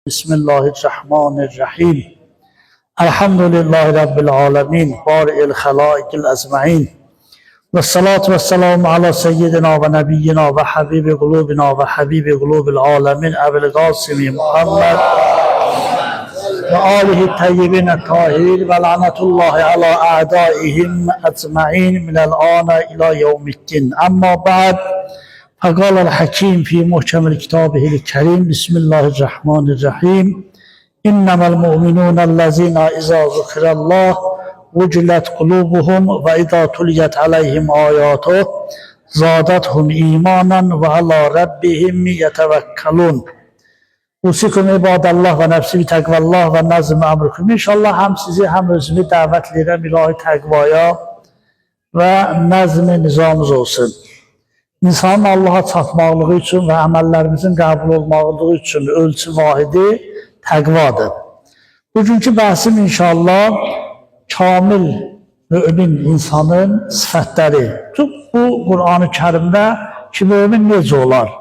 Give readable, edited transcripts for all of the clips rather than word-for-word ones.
Bismillahirrahmanirrahim. Elhamdülillahi Rabbil alemin. Bari'il xalaikil ecmain. Və salatu və selamu ala seyyidina və nəbiyyina və habibi qulubina və habibi qulubil alemin Əbil Qasimi Muhammed və alihi təyyibin tahirin və lanətullahi ala a'daihim ecmain minəl ana ila yevmiddin. Amma ba'd. فقال الحكيم في محكم كتابه الكريم بسم الله الرحمن الرحيم إنما المؤمنون الذين إذا ذكر الله وجلت قلوبهم وإذا تليت عليهم آياته زادتهم إيمانا وعلى ربهم يتوكلون. Usikum ibadallah və nəfsi təqvallah və nəzm əmrüküm. İnşallah həm sizi, həm özümü dəvət edirəm ilahi təqvaya və nəzmi nizamımız olsun. İnsanın Allaha çatmaqlığı üçün və əməllərimizin qəbul olmaqlığı üçün ölçü vahidi təqvadır. Bugünkü bəhsim inşallah kamil mümin insanın sifətləri. Bu Qur'an-ı Kərimdə ki, mömin necə olar?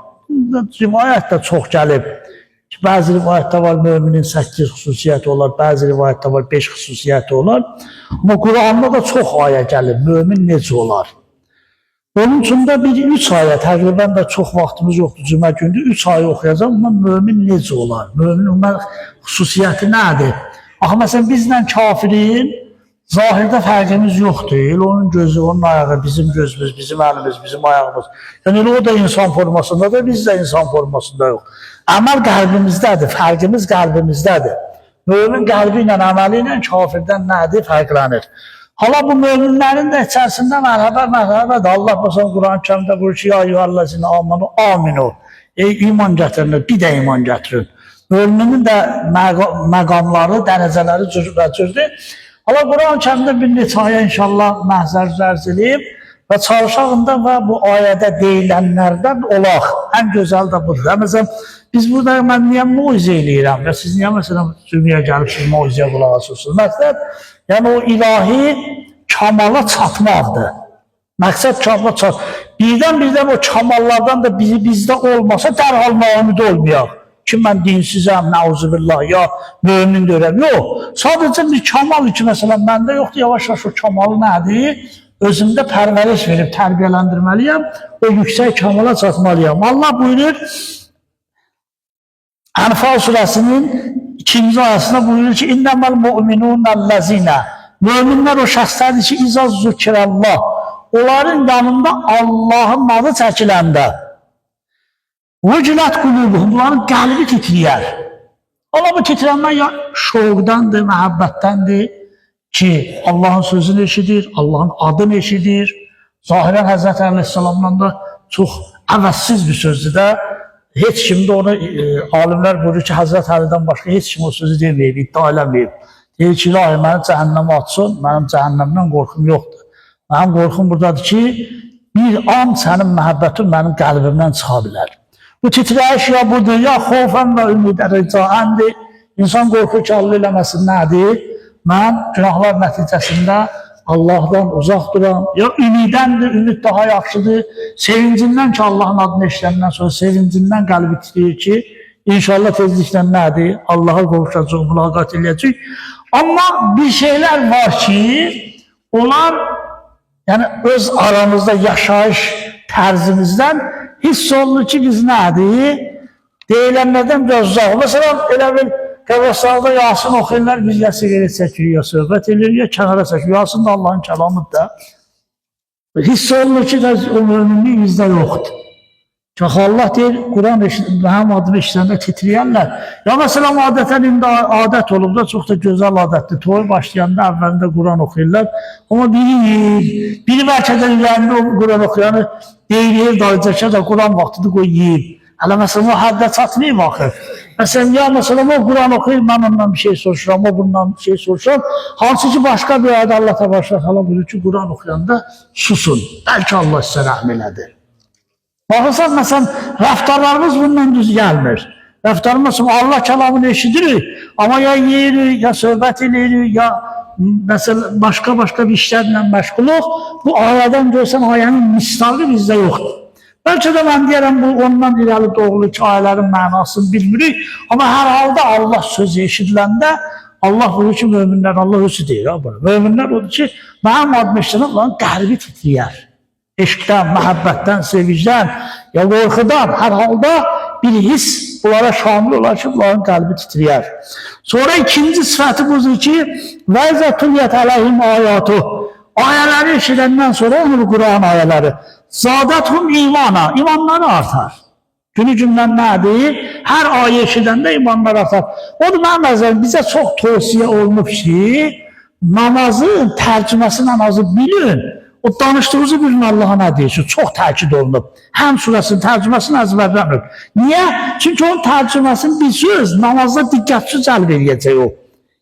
Rivayət də çox gəlib. Ki, bəzi rivayətdə var müminin 8 xüsusiyyəti olar, bəzi rivayətdə var 5 xüsusiyyəti olar. Amma Qur'anda da çox ayə gəlib, mömin necə olar? Onun üçün də bir 3 ayə, təqribən də çox vaxtımız yoxdur, cümə gündür, 3 ayə oxuyacağam, amma mömin necə olar? Möminin ümumən xüsusiyyəti nədir? Axı, məsələn, bizlə kafirin zahirdə fərqimiz yoxdur. Elə onun gözü, onun ayağı, bizim gözümüz, bizim əlimiz, bizim ayağımız. Yəni, elə o da insan formasındadır, biz də insan formasında yox. Əməl qəlbimizdədir, fərqimiz qəlbimizdədir. Mömin qəlbi ilə, əməli ilə kafirdən nədir? Fərqlənir. Hala bu möminlərin də içərisində mərhəbə-mərhəbədir. Allah məsələn Quran-ı Kərimdə buyurur ki, ya eyyuhəllezine amanu aminu. Ey iman gətirin, bir də iman gətirin. Möminin də məqamları, dərəcələri cürbəcürdür. Hala Quran-ı Kərimdə bir neçə ayə inşallah məhzər zərz eləyib və çalışaq da və bu ayədə deyilənlərdən olaq. Ən gözəl də budur. Məsələn, biz burada mən niyə moizə eləyirəm və siz niyə məsələn cümiyə gəlibsiniz moizəyə qulaq asırsınız? Məqsəd, yəni o ilahi kamala çatmaqdır. Məqsəd kamala çat. Birdən-birdən o kamallardan da bizi bizdə olmasa dərhal naümid olmayaq. Ki mən dinsizəm, nəuzubillah, ya mömin deyirəm. Yox, sadəcə bir kamal ki, məsələn, məndə yoxdur, yavaş-yavaş o kamalı nədir? Özümdə pərvəriş verib tərbiyələndirməliyəm, o yüksək kamala çatmalıyam. Allah buyurur, Ənfal surəsinin 2-ci ayəsində buyurur ki, İnnəməl mu'minunəl-ləzinə. Möminlər o şəxslərdir ki, İzə zükirəllah. Onların yanında Allahın adı çəkiləndə vücilət qulubuhum, bunların qəlbi titrəyər. Allah bu titrənmə ya şovqdandır, məhəbbətdəndir ki, Allahın sözünü eşidir, Allahın adını eşidir. Zahirən Həzrəti Əleyhisselamdan da çox əvəzsiz bir sözdür də. Heç kim də onu, alimlər buyurur ki, Həzrət Əlidən başqa heç kim o sözü deməyib, iddia eləməyib. Deyir ki, ilahi, məni cəhənnəmə atsın, mənim cəhənnəmdən qorxum yoxdur. Mənim qorxum buradadır ki, bir an sənin məhəbbətin mənim qəlbimdən çıxa bilər. Bu titrəyiş ya budur, ya xofən və ümidə ricaəndir. İnsan qorxur ki, Allah eləməsin nədir? Mən günahlar nəticəsində Allahdan uzaq duram. Ya ümidəndir, ümid daha yaxşıdır. Sevincindən ki, Allahın adını eşidəndən sonra sevincindən qəlbi titrəyir ki, inşallah tezliklə nədir? Allaha qovuşacaq, mülaqat eləyəcək. Amma bir şeylər var ki, onlar yəni öz aramızda yaşayış tərzimizdən hiss olunur ki, biz nədir? Deyilənlərdən biraz uzaq. Məsələn, elə bil qəbirstanlıqda Yasin oxuyurlar, biz ya sigaret çəkirik, ya söhbət edirik, ya kənara çəkirik. Yasin də Allahın kəlamıdır da. Hiss olunur ki, o möminlik bizdə yoxdur. Çünki Allah deyir, Quran mənim adımı eşidəndə titrəyərlər. Ya məsələn, adətən indi adət olub da, çox da gözəl adətdir. Toy başlayanda əvvəlində Quran oxuyurlar. Amma biri yeyir, biri bəlkə də ürəyində o Quran oxuyanı deyir, dalınca da Quran vaxtıdır, qoy yeyib. Hələ məsələn, o həddə çatmayıb axı. Məsələn, ya məsələn, o Quran oxuyur, mən ondan bir şey soruşuram, o bundan bir şey soruşuram. Hansı ki, başqa bir ayədə Allah təbaraka təala buyurur ki, Quran oxuyanda susun. Bəlkə Allah sizə rəhm elədi. Baxırsan, məsələn, rəftarlarımız bundan düz gəlmir. Rəftarımız, Allah kəlamını eşidirik, amma ya yeyirik, ya söhbət eləyirik, ya məsələn, başqa-başqa bir işlərlə məşğuluq. Bu ayədən görsən, ayənin misdaqı bizdə yoxdur. Bəlkə də mən deyərəm, bu ondan irəli doğulu ki, ayələrin mənasını bilmirik. Amma hər halda Allah sözü eşidiləndə Allah buyurur ki, möminlər, Allah özü deyir ha bunu. Möminlər odur ki, mənim adımı eşidəndə bunların qəlbi titrəyər. Eşqdən, məhəbbətdən, sevicdən, ya qorxudan, hər halda bir his bunlara şamil olar ki, bunların qəlbi titrəyər. Sonra ikinci sifəti budur ki, və izə tuliyyət əleyhim ayatu. Ayələri eşidəndən sonra, yəni bu Quran ayələri, zadəthum imana, imanları artar. Günü gündən nədir? Hər ayə eşidəndə imanlar artar. Odur mənim nəzərim, bizə çox tövsiyə olunub ki, namazın tərcüməsini namazı bilin. O danışdığınızı bilin Allaha nə deyirsin. Çox təkid olunub. Həm surəsinin tərcüməsini əzbərləmir. Niyə? Çünki onun tərcüməsini bilsiniz, namazda diqqətsiz cəlb eləyəcək o.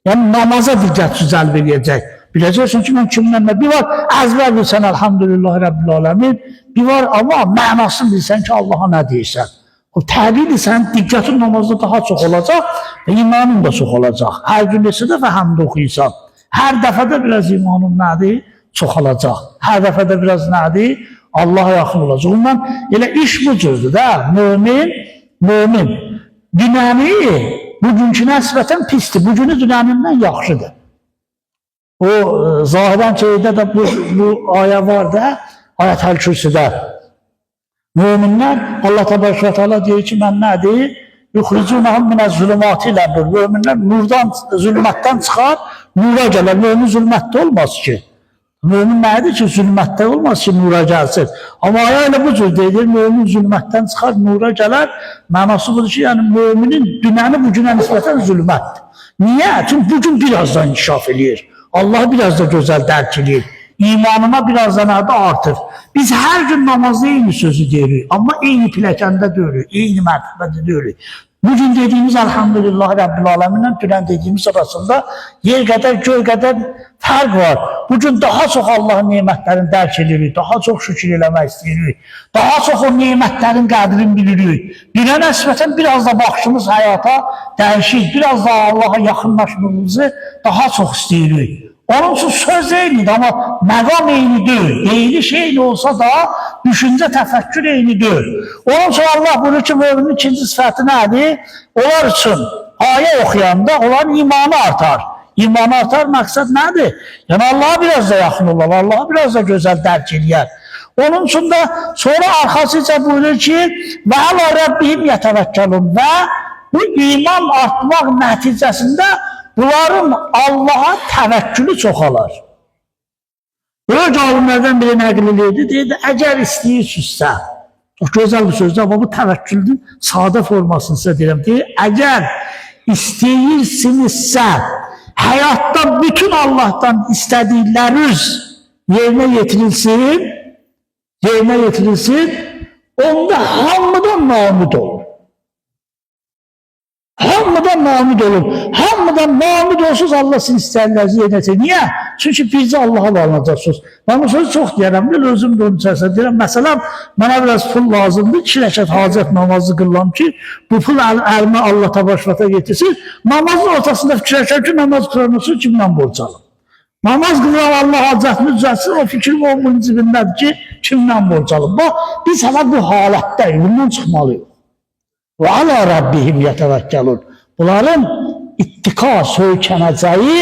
Yəni namaza diqqətsiz cəlb eləyəcək. Biləcəksin ki, mən kimdən nə? Bir var, əzbər bilsən, elhamdülillah Rəbbil aləmin. Bir var, amma mənasını bilsən ki, Allaha nə deyirsən. O təbiidir, sənin diqqətin namazda daha çox olacaq və imanın da çox olacaq. Hər gün neçə dəfə həmd oxuyursan, hər dəfədə biraz imanın nədir? Çoxalacaq. Hər dəfədə biraz nədir? Allaha yaxın olacaq. Ondan elə iş bu cürdür də. Mömin, mömin. Dünəni bugünkünə nisbətən pisdir. Bugünü dünənindən yaxşıdır. O zahirən şeydə də bu ayə var da, Ayət-əl Kürsüdə. Möminlər, Allah təbarək və təala deyir ki, mən nədir? Yuxricunəhum minəz-zulümati ilə-nur. Möminlər nurdan, zülmətdən çıxar, nura gələr. Mömin zülmətdə olmaz ki. Mömin nədir ki, zülmətdə olmaz ki, nura gəlsin. Amma ayə elə bu cür deyir, mömin zülmətdən çıxar, nura gələr. Mənası budur ki, yəni möminin dünəni bugünə nisbətən zülmətdir. Niyə? Çünki bugün biraz da inkişaf eləyir. Allahı biraz da gözəl dərk eləyir. İmanına biraz da nədə artır. Biz hər gün namazda eyni sözü deyirik, amma eyni pilləkəndə deyirik, eyni mərtəbədə deyirik. Bugün dediyimiz Elhamdülillah Rəbbil Aləminlə dünən dediyimiz arasında yer qədər, göy qədər fərq var. Bugün daha çox Allahın nemətlərini dərk edirik, daha çox şükür eləmək istəyirik, daha çox o nemətlərin qədrini bilirik. Dünən nisbətən biraz da baxışımız həyata dəyişir, biraz da Allaha yaxınlaşmamızı daha çox istəyirik. Onun üçün söz eynidir, amma məqam eyni deyil. Deyiliş eyni olsa da düşüncə, təfəkkür eyni deyil. Onun üçün Allah buyurur ki, müminin ikinci sifəti nədir? Onlar üçün ayə oxuyanda onların imanı artar. İmanı artar məqsəd nədir? Yəni Allaha biraz da yaxın olar, Allaha biraz da gözəl dərk eləyər. Onun üçün də sonra arxasıca buyurur ki, və əla rəbbihim yətəvəkkəlun və bu iman artmaq nəticəsində bunların Allaha təvəkkülü çoxalar. Böyük alimlərdən biri nəql edirdi, deyirdi, əgər istəyirsinizsə, çox gözəl bir sözdür, amma bu təvəkkülün sadə formasını sizə deyirəm, deyir, əgər istəyirsinizsə, həyatda bütün Allahdan istədikləriniz yerinə yetirilsin, onda hamıdan naumid olun. Hamıdan naumid olun. Hamıdan naumid olsuz Allah sizin istəyənlərinizi yerinə yetirir. Niyə? Çünki bircə Allaha bağlanacaqsınız. Mən bu sözü çox deyərəm, bir özüm də onun içərisində deyirəm. Məsələn, mənə biraz pul lazımdır, 2 rəkat hacət namazı qılıram ki, bu pul əlimə Allah təbarək yetirsin. Namazın ortasında fikirləşirəm ki, namaz qılan olsun, kimdən borc alım? Namaz qılıram, Allah hacətini düzəltsin, o fikrim onun cibindədir ki, kimdən borc alım? Bax, biz hələ bu halətdəyik, bundan çıxmalıyıq. Və alə rabbihim yətəvəkkəlun. Bunların ittika söykənəcəyi,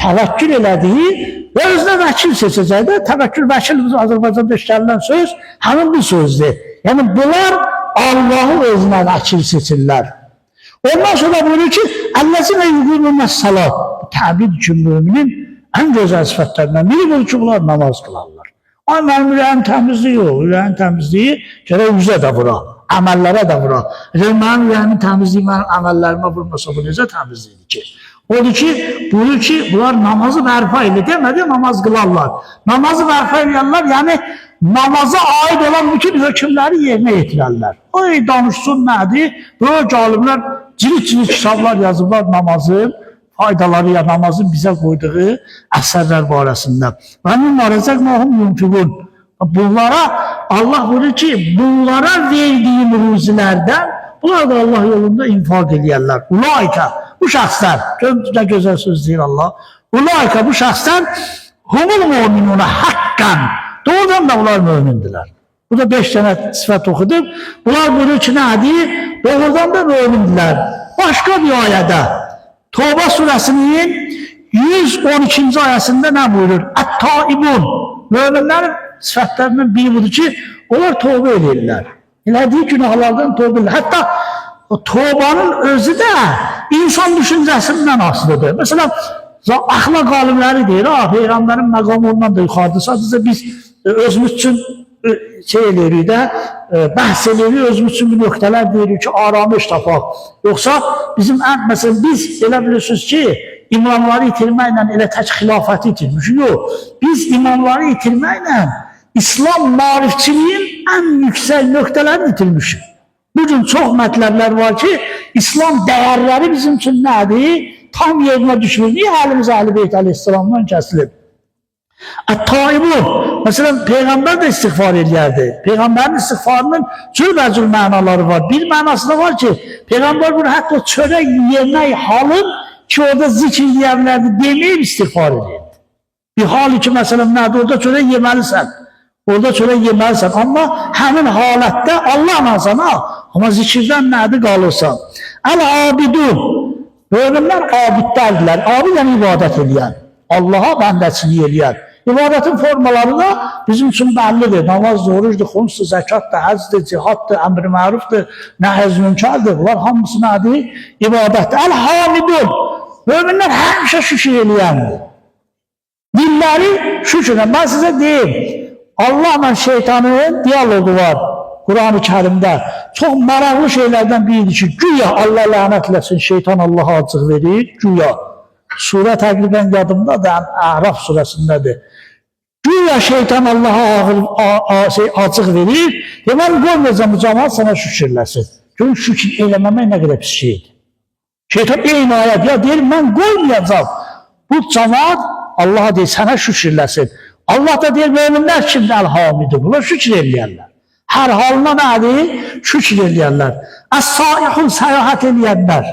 təvəkkül elədiyi və özünə vəkil seçəcəyi də, təvəkkül vəkil Azərbaycanda işlənilən söz həmin bu sözdür. Yəni bunlar Allahı özünə vəkil seçirlər. Ondan sonra buyurur ki, Əlləzinə yuqimünəs salat. Bu təbid üçün müminin ən gözəl sifətlərindən biri budur ki, bunlar namaz qılarlar. Ay, mənim ürəyim təmizliyi yox, ürəyin təmizliyi gərək üzə də vura, əməllərə də vura. Əgər mənim ürəyimin təmizliyi mənim əməllərimə vurmasa, bu necə təmizlikdir ki? Odur ki, buyurur ki, bunlar namazı bərpa edir, demədi, namaz qılarlar. Namazı bərpa edərlər, yəni namaza aid olan bütün hökmləri yerinə yetirərlər. Ay, danışsın nədir? Böyük alimlər cirit-cirit kitablar yazıblar namazın faydaları ya namazın bizə qoyduğu əsərlər barəsində. Və mimma rəzəqnahum yunfiqun. Bunlara Allah buyurur ki, bunlara verdiyim ruzilərdən bunlar da Allah yolunda infaq eləyərlər. Ulaika, bu şəxslər, nə gözəl söz deyir Allah. Ulaika, bu şəxslər humul mu'minuna haqqan. Doğrudan da bunlar mömindirlər. Burada 5 dənə sifət oxudum. Bunlar buyurur ki, nədir? Doğrudan da mömindirlər. Başqa bir ayədə Tövbə surəsinin 112-ci ayəsində nə buyurur? Ət-taibun. Möminlərin sifətlərindən biri budur ki, onlar tövbə edirlər. Elədiyi günahlardan tövbə edirlər. Hətta o tövbənin özü də insan düşüncəsindən asılıdır. Məsələn, əxlaq alimləri deyir, Peyğəmbərin məqamı ondan da yuxarıdır. Sadəcə biz özümüz üçün şey eləyirik də, bəhs eləyirik, özümüz üçün bir nöqtələr deyirik ki, aramış tapaq. Yoxsa bizim məsələn, biz elə bilirsiniz ki, imamları itirməklə elə tək xilafəti itirmişik. Yox, biz imamları itirməklə İslam maarifçiliyin ən yüksək nöqtələrini itirmişik. Bugün çox mətləblər var ki, İslam dəyərləri bizim üçün nədir? Tam yerinə düşmür. Niyə əlimiz Əhl-i Beyt əleyhissalamdan kəsilib? Ət-taibun. Məsələn, Peyğəmbər də istiğfar eləyərdi. Peyğəmbərin istiğfarının cürbəcür mənaları var. Bir mənası da var ki, Peyğəmbər bunu hətta çörək yemək halın ki, orada zikr eləyə bilərdi, deməyib istiğfar eləyirdi. Bir hal ki, məsələn, nədir? Orada çörək yeməlisən. Orada çörək yeməlisən. Amma həmin halətdə Allahla sana, amma zikirdən nədir qalırsan? Əl-abidun. Möminlər abidlərdirlər. Abid yəni ibadət eləyən. Allaha bəndəçilik eləyən. İbadətin formaları da bizim üçün bəllidir. Namazdır, orucdur, xumsdur, zəkatdır, həcdir, cihaddır, əmr-i mərufdur, nəhy münkərdir. Bunlar hamısı nədir? İbadətdir. Əl-hamidun. Möminlər həmişə şükür eləyəndir. Dilləri şükür. Mən sizə deyim, Allahla şeytanın diyaloqu var Quran-ı Kərimdə. Çox maraqlı şeylərdən biridir ki, güya Allah lənət eləsin, şeytan Allaha acıq verir, güya. Surə təqribən yadımdadır, Əraf surəsindədir. Güya şeytan Allaha acıq verir, deməli qoymayacam bu cəmaat sənə şükürləsin. Görün, şükür eləməmək nə qədər pis şeydir. Şeytan eyni ayət, ya deyir, mən qoymayacam. Bu cəmaat Allaha deyir, sənə şükürləsin. Allah da deyir, möminlər kimdir? Əl-hamidir. Bunlar şükür eləyərlər. Hər halına nədir? Şükür eləyərlər. Əs-saihun, səyahət eləyənlər.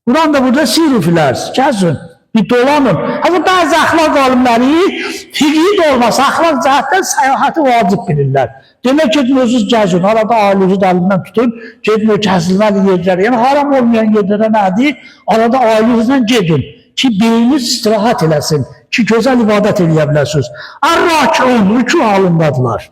Quran da burada siru filər, gəzin, bir dolanın. Hətta bəzi əxlaq alimləri fiqhi də olmasa, əxlaq cəhətdən səyahəti vacib bilirlər. Demək, gedin özünüz gəzin, arada ailənizi də əlindən tutun, gedin o gəzilməli yerlərə, yəni haram olmayan yerlərə nədir? Arada ailenizlə gedin ki, beyniniz istirahət eləsin, ki, gözəl ibadət eləyə biləsiniz. Ər-rakiun, rükû halındadılar.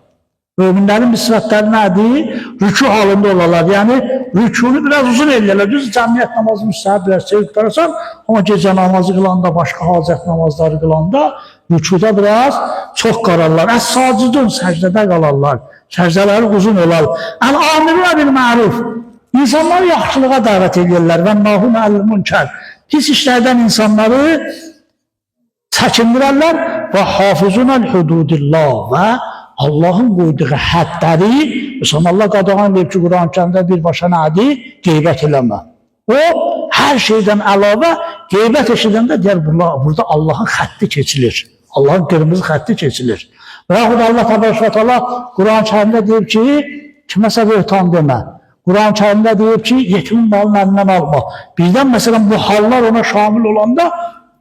Möminlərin bir sifətləri nədir? Rükû halında olarlar. Yəni, rükûnu biraz uzun eləyərlər. Düz, cəmiyyət namazı müstəhəb biraz çevik qurtarsan, amma gecə namazı qılanda, başqa hacət namazları qılanda rükuda biraz çox qararlar. Əs-sacidun, səcdədə qalarlar. Səcdələri uzun olar. Əl-amiruna bil məruf. İnsanları yaxşılığa dəvət edirlər. Və nahun əl-münkər. Pis işlərdən insanları çəkindirərlər və hafizunəl hududillah və Allahın qoyduğu hədləri, məsələn, Allah qadağan deyib ki, Quran-ı Kərimdə birbaşa nədir? Qeybət eləmə. O, hər şeydən əlavə qeybət eşidəndə deyər, burada Allahın xətti keçilir. Allahın qırmızı xətti keçilir. Və yaxud Allah təbarək və təala Quran-ı Kərimdə deyib ki, kiməsə böhtan demə. Quran-ı Kərimdə deyib ki, yetimin malını əlindən alma. Birdən məsələn, bu hallar ona şamil olanda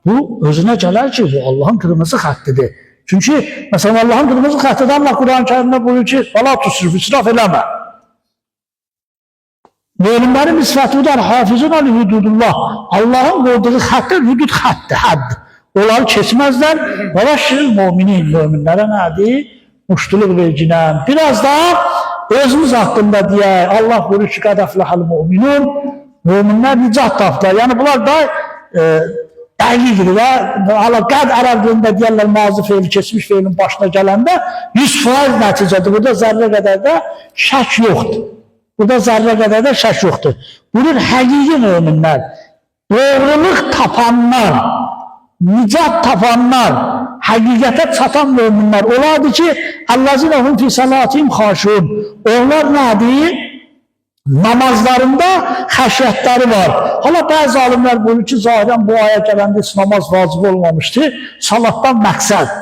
bu özünə gələr ki, bu Allahın qırmızı xəttidir. Çünki məsələn, Allahın qırmızı xəttidir, Allah Quran-ı Kərimdə buyurur ki, "Vəla tusrif, israf eləmə." Möminlərin bir sifəti budur, hafizun ali hududullah. Allahın qoyduğu xəttlər hudud xəttdir, hədd. Onları keçməzlər. Və bəşşiril müminin, möminlərə nədir? Muştuluq verginən. Biraz da özümüz haqqında deyək. Allah buyurur ki, qəd əfləhəl müminun. Möminlər nicat tapdılar. Yəni bunlar da dəqiqdir və hala qəd ərəb dilində deyərlər mazi feili keçmiş feilin başına gələndə 100% nəticədir. Burada zərrə qədər də şək yoxdur. Burada zərrə qədər də şək yoxdur. Buyurur həqiqi möminlər, doğruluq tapanlar, nicat tapanlar, həqiqətə çatan möminlər olardı ki, Əlləzinə hum fi salatihim xaşun. Onlar nədir? Namazlarında xəşyətləri var. Hala bəzi alimlər buyurur ki, zahirən bu ayə gələndə heç namaz vacib olmamışdı. Salatdan məqsəd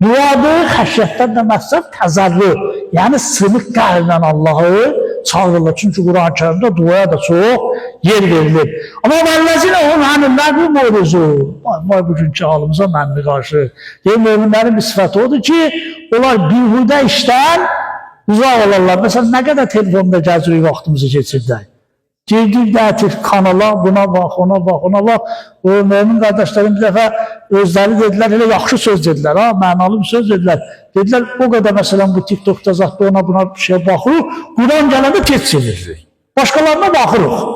duadır, xəşyətdən də məqsəd təzərrü. Yəni sınıq qəlblə Allahı çağırırlar. Çünki Quran-ı Kərimdə duaya da çox yer verilir. Amma vəllazinə hum həmin ləğvu murizun. Vay, vay bugünkü halımıza mənli qarşı. Deyir, möminlərin bir sifəti odur ki, onlar bihudə işdən Uzaq olarlar. Məsələn, nə qədər telefonda gəzirik, vaxtımızı keçirdik. Girdik də kanala, buna bax, ona bax, ona bax. O mömin qardaşlarım bir dəfə özləri dedilər, elə yaxşı söz dedilər, ha, mənalı bir söz dedilər. Dedilər, o qədər məsələn bu TikTokda zətdə ona buna bir şeyə baxırıq, Quran gələndə tez çeviririk. Başqalarına baxırıq.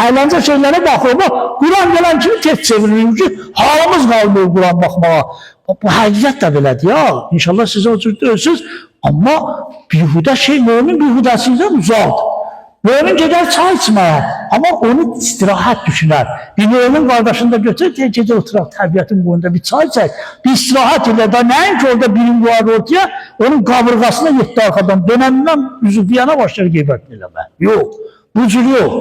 Əyləncə şeylərə baxırıq, amma Quran gələn kimi tez çeviririk ki, halımız qalmır Quran baxmağa. Bu həqiqət də belədir ya. İnşallah sizə o cür deyilsiniz. Amma bihudə şey, mömin bihudəsindən uzaqdır. Mömin gedər çay içməyə, amma onu istirahət düşünər. Bir mömin qardaşını da götürür, deyir, gecə oturaq təbiətin boyunda bir çay içək, bir istirahət elə də nəinki orada birin qoyar ortaya, onun qabırğasına yetdi arxadan, dönəndən üzü bir yana başlar qeybət eləmə. Yox, bu cür yox.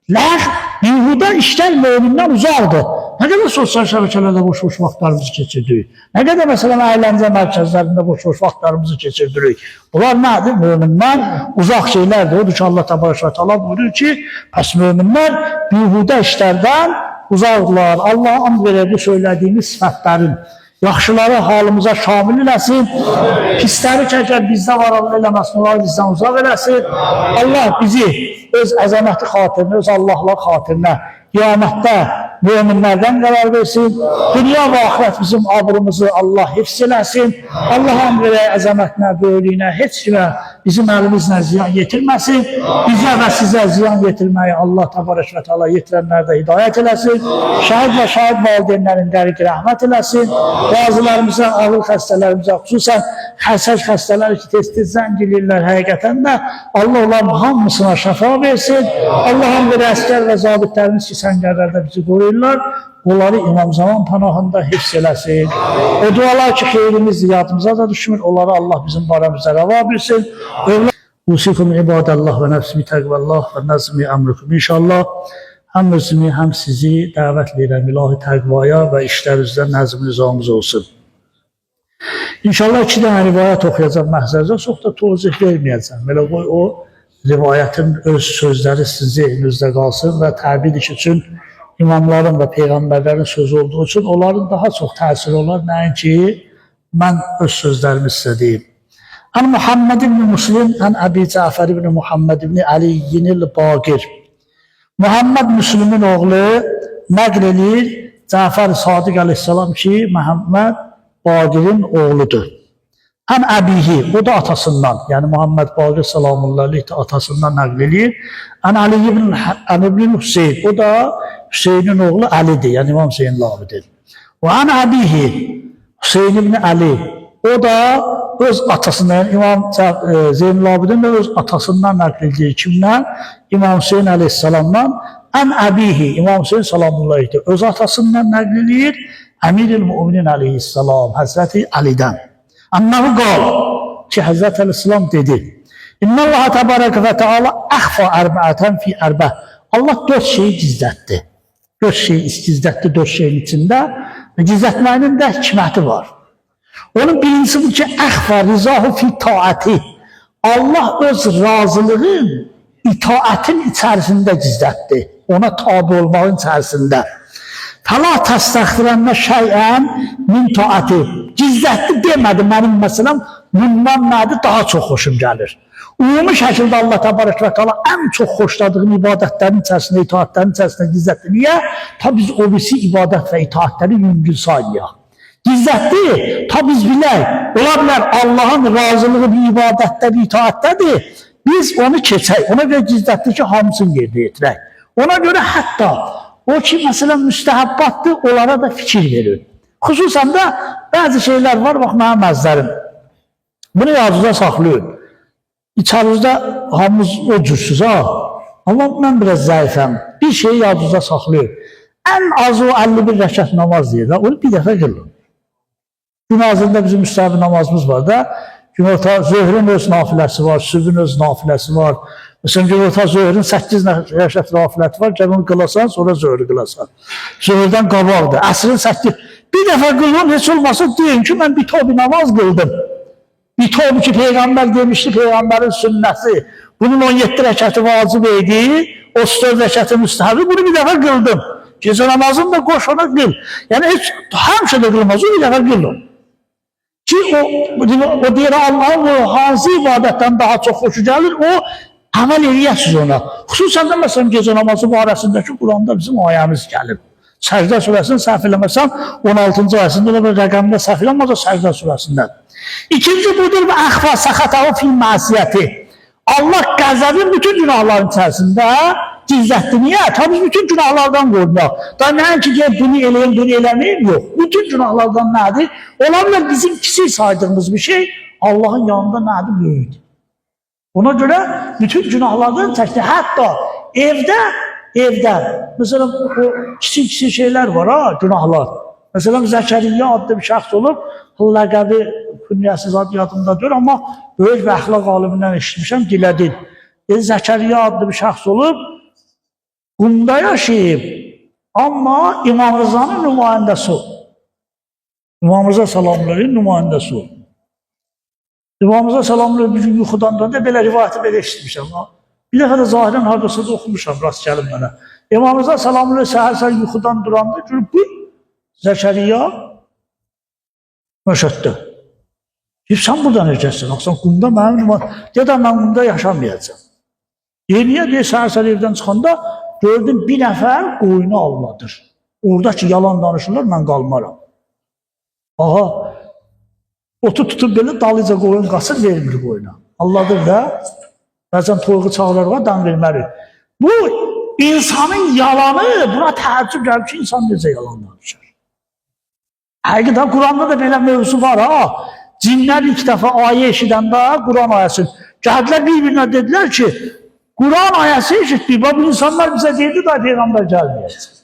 Ləh, bihudə işlər mömindən uzaqdır. Nə qədər sosial şəbəkələrdə boş-boş vaxtlarımızı keçirdirik. Nə qədər məsələn əyləncə mərkəzlərində boş-boş vaxtlarımızı keçirdirik. Bunlar nədir? Mömindən uzaq şeylərdir. Odur ki, Allah təbarək və təala buyurur ki, pəs möminlər bihudə işlərdən uzaqdırlar. Allah and verər bu söylədiyimiz sifətlərin yaxşıları halımıza şamil eləsin. Pisləri ki, əgər bizdə var, Allah eləməsin, onları bizdən uzaq eləsin. Allah bizi öz əzəməti xatirinə, öz Allahla xatirinə qiyamətdə möminlərdən qərar versin. Dünya və axirət bizim abrımızı Allah hifz eləsin. Allah and verək əzəmətinə, böyüklüyünə heç kimə bizim əlimizlə ziyan yetirməsin. Bizə və sizə ziyan yetirməyi Allah təbarək və təala yetirənlərə də hidayət eləsin. Şəhid və şəhid valideynlərin qəriq rəhmət eləsin. Qazilərimizə, ağır xəstələrimizə, xüsusən xəsəc xəstələri ki, tez-tez zəng eləyirlər həqiqətən də Allah onların hamısına şəfa versin. Allah and verək əskər və zabitlərimiz ki, səngərlərdə bizi qoruyurlar. Onları İmam Zaman pənahında hifz eləsin. O dualar ki, xeyrimiz yadımıza da düşmür, onları Allah bizim barəmizdə rəva bilsin. Usikum ibadallah və nəfsimi təqvallah və nəzmi əmrikum. İnşallah həm özümü, həm sizi dəvət edirəm ilahi təqvaya və işlərinizdə nəzm nizamımız olsun. İnşallah iki dənə rivayət oxuyacağım məhzərdə, çox da tozih verməyəcəm. Belə qoy o rivayətin öz sözləri sizin zehninizdə qalsın və təbir üçün imamların və peyğəmbərlərin sözü olduğu üçün onların daha çox təsiri olar, nəinki mən öz sözlərimi sizə deyim. Ən Muhammed ibn Muslim, ən Əbi Cəfər ibn Muhammed ibn Əliyyinil Baqir. Muhammed Müslümin oğlu nəql eləyir Cəfər Sadiq əleyhissalam ki, Muhammed Baqirin oğludur. Həm əbihi, o da atasından, yəni Muhammed Baqir salamullah əleyh atasından nəql eləyir. Ən Ali ibn Hüseyn, o da Hüseynin oğlu Əlidir, yəni İmam Hüseyin Abidin. Və ən əbihi, Hüseyin ibn Əli, o da öz atasından, yəni İmam Zeynül Abidin də öz atasından nəql edir. Kimdən? İmam Hüseyin əleyhissalamdan. Ən əbihi, İmam Hüseyin salamullah əleyh öz atasından nəql edir. Əmirül Müminin əleyhissalam, Həzrəti Əlidən. Ənəhu qal ki, Həzrəti əleyhissalam dedi. İnnallaha təbarəkə və təala əxfa ərbəətən fi ərbə. Allah dörd şeyi gizlətdi. Dörd şeyi gizlətdi dörd şeyin içində və gizlətmənin də hikməti var. Onun birincisi bu ki, əxfa rizahu fi taati. Allah öz razılığın itaətin içərisində gizlətdi. Ona tabi olmağın içərisində. Fəla təstəxtirənnə şeyən min taati. Gizlətdi demədi mənim məsələn, bundan nədir daha çox xoşum gəlir. Ümumi şəkildə Allah təbarək və təala ən çox xoşladığım ibadətlərin içərisində, itaətlərin içərisində gizlətdi. Niyə? Ta biz o birisi ibadət və itaətləri yüngül saymayaq. Gizlətdi, ta biz bilək. Ola bilər Allahın razılığı bir ibadətdə, bir itaətdədir. Biz onu keçək. Ona görə gizlətdi ki, hamısını yerinə yetirək. Ona görə hətta o ki, məsələn, müstəhəbbatdır, onlara da fikir verin. Xüsusən də bəzi şeylər var, bax mənim əzlərim. Bunu yadınızda saxlayın. İçərinizdə hamımız o cürsüz ha. Amma mən biraz zəifəm. Bir şeyi yadınızda saxlayın. Ən azı o 51 rəkat namaz deyir. Onu bir dəfə qılın. Gün azında bizim müstəhəbi namazımız var da. Günorta zöhrün öz nafiləsi var, sübhün öz nafiləsi var. Məsələn, günorta zöhrün 8 rəkat nafiləti var. Gəl onu qılasan, sonra zöhrü qılasan. Zöhrdən qabaqdır. Əsrin 8. Bir dəfə qılın, heç olmasa deyin ki, mən bir tobi namaz qıldım. Bir tobi ki, Peyğəmbər demişdi, Peyğəmbərin sünnəsi. Bunun 17 rəkəti vacib idi, 34 rəkəti müstəhəbi, bunu bir dəfə qıldım. Gecə namazını da qoş ona qıl. Yəni heç həmişə də qılmaz, o bir dəfə qılın. Ki o deyir Allahın o hansı ibadətdən daha çox xoşu gəlir, o əməl eləyəsiniz ona. Xüsusən də məsələn gecə namazı barəsindəki Quranda bizim ayəmiz gəlib. Səcdə surəsinin səhv eləməsəm 16-cı ayəsində elə bir rəqəmdə səhv eləməsə Səcdə surəsində. İkinci budur və əxfa səxətəhu fil məsiyyəti. Allah qəzəbin bütün günahların içərisində gizlətdi. Niyə? Tabii bütün günahlardan qorunaq. Da nəinki ki, bunu eləyim, bunu eləməyim, yox. Bütün günahlardan nədir? Ola bilər bizim kiçik saydığımız bir şey Allahın yanında nədir? Böyükdür. Ona görə bütün günahlardan çəkdi. Hətta evdə, məsələn, o kiçik-kiçik şeylər var ha, günahlar. Məsələn, Zəkəriyyə adlı bir şəxs olub, ləqəbi, künyəsi zad yadımda deyil, amma böyük bir əxlaq alimindən eşitmişəm, dilədin. Dedi, Zəkəriyyə adlı bir şəxs olub, qumda yaşayıb, amma İmam Rızanın nümayəndəsi olub. İmam Rıza salamların nümayəndəsi olub. İmam Rıza salamları bir gün yuxudan döndü, belə rivayəti belə eşitmişəm. Bir dəfə də zahirən hardasa da oxumuşam, rast gəlib mənə. İmam Rıza salamları səhər-səhər yuxudan duranda görüb, bu Zəkəriyya Məşəddə. Deyib, sən burada necəsin? Sən qumda mənim nümayəndəm. Deyir, mən qumda yaşamayacağam. Deyir, niyə? Deyir, səhər-səhər evdən çıxanda gördüm bir nəfər qoyunu aldadır. Orada ki, yalan danışırlar, mən qalmaram. Aha, otu tutub belə dalıca qoyun qaçır, vermir qoyuna. Alladır da, bəzən toyuğu çağırar var, dan verməli. Bu, insanın yalanı, buna təəccüb gəlir ki, insan necə yalan danışır. Həqiqətən, Quranda da belə mövzu var, ha. Cinlər ilk dəfə ayə eşidəndə Quran ayəsini, gəldilər bir-birinə dedilər ki, Quran ayəsi eşitdik, bax, bu insanlar bizə deyirdi da Peyğəmbər gəlməyəcək.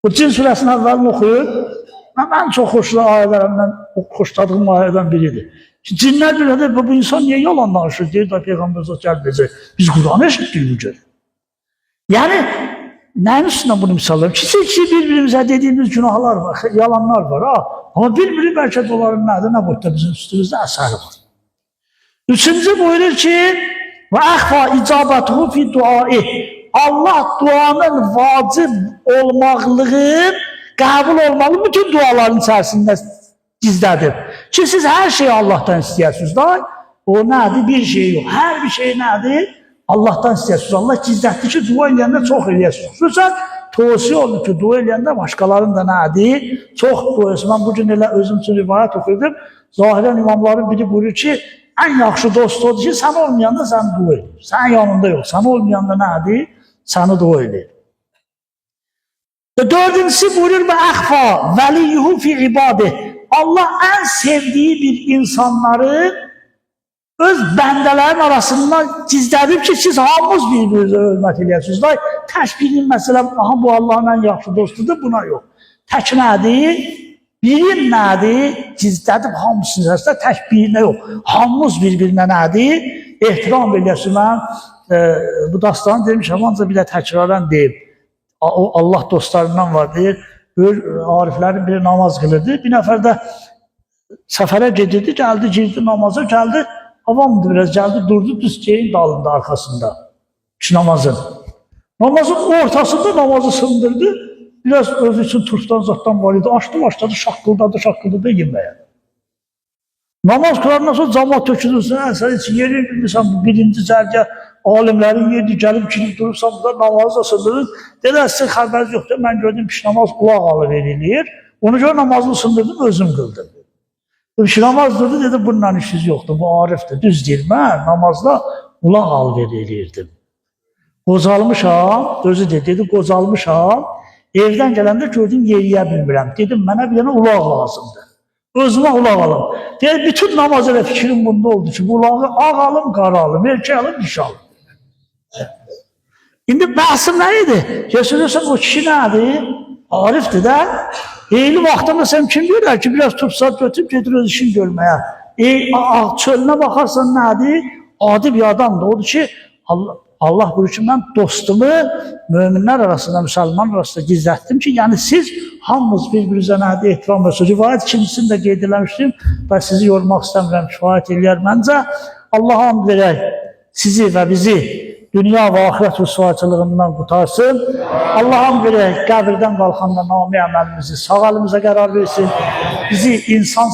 Bu Cin surəsinin əvvəlini oxuyur. Mən çox xoşlu ayələrindən, xoşladığım ayələrdən biridir. Cinlər bir də bu insan niyə yalan danışır? Deyir da Peyğəmbər gəlməyəcək. Biz Quranı eşitdik bu gün. Yəni, nəyin üstündən bunu misallayım? Kiçik-kiçik bir-birimizə dediyimiz günahlar var, yalanlar var. Ha? Amma bir-biri bəlkə də onların nədir, nə boyutda bizim üstümüzdə əsəri var. Üçüncü buyurur ki, və əxfa icabətuhu fi duaih. Allah duanın vacib olmaqlığı, qəbul olmalı bütün duaların içərisində gizlədir. Ki siz hər şeyi Allahdan istəyəsiniz da, o nədir? Bir şey yox. Hər bir şey nədir? Allahdan istəyəsiniz. Allah gizlətdi ki, dua eləyəndə çox eləyəsiniz. Xüsusən tövsiyə olunur ki, dua eləyəndə başqalarının da nədir? Çox dua eləsin. Mən bugün elə özüm üçün rivayət oxuyurdum. Zahirən imamların biri buyurur ki, ən yaxşı dost odur ki, sən olmayanda sən dua eləyir. Sən yanında yox. Sən olmayanda nədir? Səni dua eləyir. Dördüncüsü buyurur və əxfa vəliyyuhu fi ibadih. Allah ən sevdiyi bir insanları öz bəndələrin arasından gizlədib ki, siz hamınız bir-birinizə hörmət eləyəsiniz. Tək birinin məsələn, aha bu Allahın ən yaxşı dostudur, buna yox. Tək nədir? Birin nədir? Gizlədib hamısının arasında tək birinə yox. Hamımız bir-birinə nədir? Ehtiram eləyəsiniz. Mən bu dastanı demişəm, ancaq bir də təkrarən deyim. O Allah dostlarından var, deyir. Böyük ariflərin biri namaz qılırdı. Bir nəfər də səfərə gedirdi, gəldi, girdi namaza, gəldi. Avamdı biraz, gəldi, durdu düz ceyin dalında, arxasında. Ki namazın. Namazın ortasında namazı sındırdı. Biraz özü üçün turşdan zatdan var idi. Açdı, başladı, şaqqıldadı, şaqqıldadı yeməyə. Namaz qılandan sonra camaat tökülürsə, sən heç yeri bilmirsən, bu birinci cərgə alimlərin yeri gəlib girib durursan, burada namazı da sındırır. Dedilər, sizin xəbəriniz yoxdur, mən gördüm ki, namaz qulaq alır eləyir. Ona görə namazını sındırdım, özüm qıldım. Pişi namaz durdu, dedi, bununla işiniz yoxdur, bu arifdir. Düz deyir, mən namazda qulaq alver eləyirdim. Qocalmışam, özü dedi, dedi, qocalmışam. Evdən gələndə gördüm, yeriyə bilmirəm. Dedim, mənə bir dənə ulaq lazımdır. Özümə ulaq alım. Deyir, bütün namaz elə fikrim bunda oldu ki, ulağı ağ alım, qara alım, erkək alım, dişi alım. İndi bəhsim nə idi? Göstərirsən, o kişi nədir? Arifdir də. Eyni vaxtda məsələn, kim deyirlər ki, biraz turpsat götürüb gedir öz işini görməyə. Çölünə baxarsan nədir? Adi bir adamdır. Odur ki, Allah buyurur ki, mən dostumu möminlər arasında, müsəlman arasında gizlətdim ki, yəni siz hamınız bir-birinizə nədir ehtiram və rivayət ikincisini də qeyd eləmişdim və sizi yormaq istəmirəm, kifayət eləyər məncə. Allaha and verək sizi və bizi dünya və axirət rüsvayçılığından qutarsın. Allaha and verək qəbirdən qalxanda nami əməlimizi sağ əlimizə qərar versin. Bizi insan